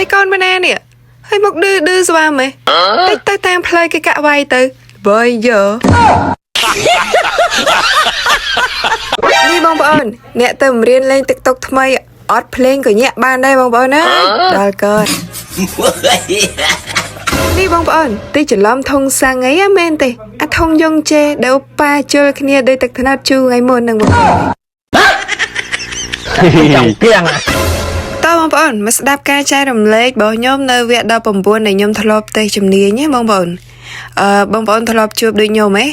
ហើយកូនម៉ណានេះហើយមកឌឺឌឺស្វាមហ៎តិចទៅតាមផ្លូវគេកាក់វាយទៅបើយោនេះបងប្អូនអ្នកទៅរៀនលេង TikTok ថ្មីអត់ភ្លេងក៏ញាក់បានដែរបងប្អូនណាដល់កើតនេះបងប្អូនទីច្រឡំធុងសាំងអីហ៎មែនទេអាធុងយងជេដែលប៉ាជុលគ្នាដោយទឹកថ្នោតជូរថ្ងៃមុនហ្នឹងបងប្អូន ចង់គៀង តើបងប្អូនមកស្ដាប់ការចែករំលែករបស់ខ្ញុំនៅវគ្គ19ដែលខ្ញុំធ្លាប់តេស្តជំនាញណាបងប្អូនអឺបងប្អូនធ្លាប់ជួបដូចខ្ញុំហ៎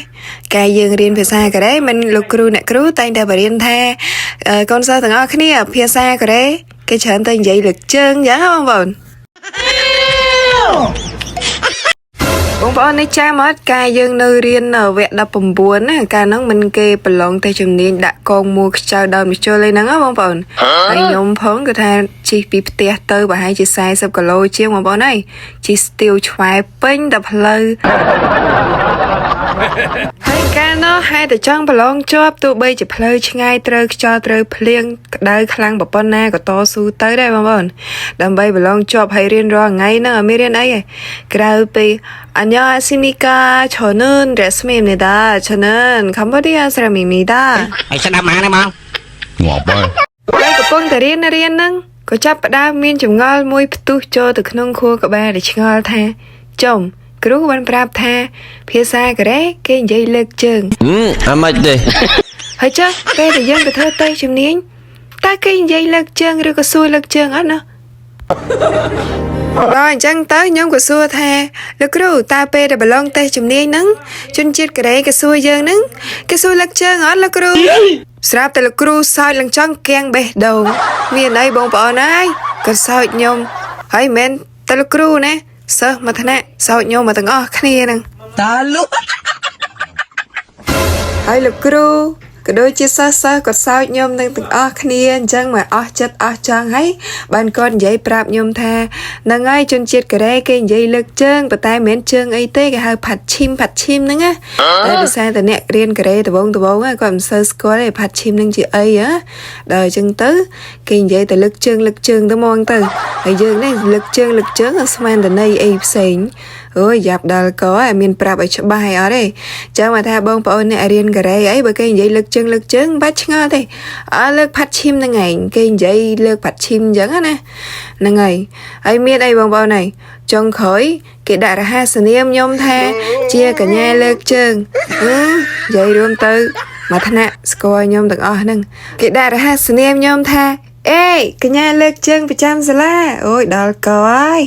កាយយើងរៀនភាសាកូរ៉េមិនលោកគ្រូអ្នកគ្រូតែងតែបរៀនថាអឺកូនសិស្សទាំងអស់គ្នាភាសាកូរ៉េគេច្រើនតែនិយាយលើកជើងអញ្ចឹងណាបងប្អូនបងប្អូននេះចាំអត់កាយយើងនៅរៀននៅវគ្គ19ណាកាលហ្នឹងមិនគេប្រឡងតែជំនាញដាក់កងមួខ្ចៅដោយមជុលអីហ្នឹងណាបងប្អូនហើយខ្ញុំផងគឺថាជិះពីផ្ទះទៅប្រហែលជា40គីឡូជាងបងប្អូនហើយជិះស្ទាវឆ្វែពេញតែផ្លូវហើយកាលនោះហេតុតែចង់ប្រឡងជាប់ទោះបីជាផ្លូវឆ្ងាយត្រូវខ្យល់ត្រូវភ្លៀងក្តៅខ្លាំងប៉ុណ្ណាក៏តស៊ូទៅដែរបងប្អូនដើម្បីប្រឡងជាប់ហើយរៀនរាល់ថ្ងៃហ្នឹងអត់មានរៀនអីទេក្រៅពី 안녕하십니까 저는 레스미입니다. 저는 캄보디아 사람입니다. ហើយស្ដាប់មកណាបង ងាប់ហើយ ហើយកំពុងតែរៀនរៀនហ្នឹងក៏ចាប់ផ្ដើមមានចម្ងល់មួយផ្ទុះចូលទៅក្នុងខួរក្បាលដែលឆ្ងល់ថាចំគ្រូបានប្រាប់ថា ភាសាកូរ៉េគេនិយាយលើកជើង អាម៉េចទេ ហើយចុះពេលដែលយើងទៅធ្វើតេស្តជំនាញតើគេនិយាយលើកជើងឬក៏សួរលើកជើងអត់ណាដល់អញ្ចឹងទៅខ្ញុំក៏សួរថាលោកគ្រូតើពេលដែលប្រឡងតេស្តជំនាញហ្នឹងជនជាតិកូរ៉េគេសួរយើងហ្នឹងគេសួរលើកជើងអត់លោកគ្រូស្រាប់តែលោកគ្រូសើចឡើងចង់កៀងបេះដូងមានអីបងប្អូនអើយក៏សើចខ្ញុំហើយមិនមែនតែលោកគ្រូណាសិស្សមួយថ្នាក់សើចខ្ញុំមកទាំងអស់គ្នាហ្នឹង តាលុ ហើយលោកគ្រូក៏ដូចជាសិស្សសិស្សក៏សើចខ្ញុំនឹងទាំងអស់គ្នាអញ្ចឹងមកអស់ចិត្តអស់ចង់ហើយបានគាត់និយាយប្រាប់ខ្ញុំថាហ្នឹងហើយជនជាតិកូរ៉េគេនិយាយលើកជើងប៉ុន្តែមិនមែនជើងអីទេគេហៅផាត់ឈីមផាត់ឈីមហ្នឹងណាតែដោយសារតែអ្នករៀនកូរ៉េដំបងដំបងគាត់មិនសូវស្គាល់ទេផាត់ឈីមហ្នឹងជាអីហ៎ដល់អញ្ចឹងទៅគេនិយាយតែលើកជើងលើកជើងទៅហ្មងទៅហើយយើងនេះលើកជើងលើកជើងស្មានតែន័យអីផ្សេង អូយយ៉ាប់ដល់កឲ្យមានប្រាប់ឲ្យច្បាស់ឲ្យអត់ទេចឹងមកថាបងប្អូនអ្នករៀនកូរ៉េអីបើគេនិយាយលើកជើងលើកជើងមិនបាច់ឆ្ងល់ទេអើលើកផាត់ឈីមហ្នឹងឯងគេនិយាយលើកផាត់ឈីមអញ្ចឹងណាហ្នឹងហើយហើយមានអីបងប្អូនហើយចុងក្រោយគេដាក់រហស្សនាមខ្ញុំថាជាកញ្ញាលើកជើងអឺនិយាយរួមទៅមួយថ្នាក់ស្គាល់ខ្ញុំទាំងអស់ហ្នឹងគេដាក់រហស្សនាមខ្ញុំថាអេកញ្ញាលើកជើងប្រចាំសាលាអូយដល់កហើយ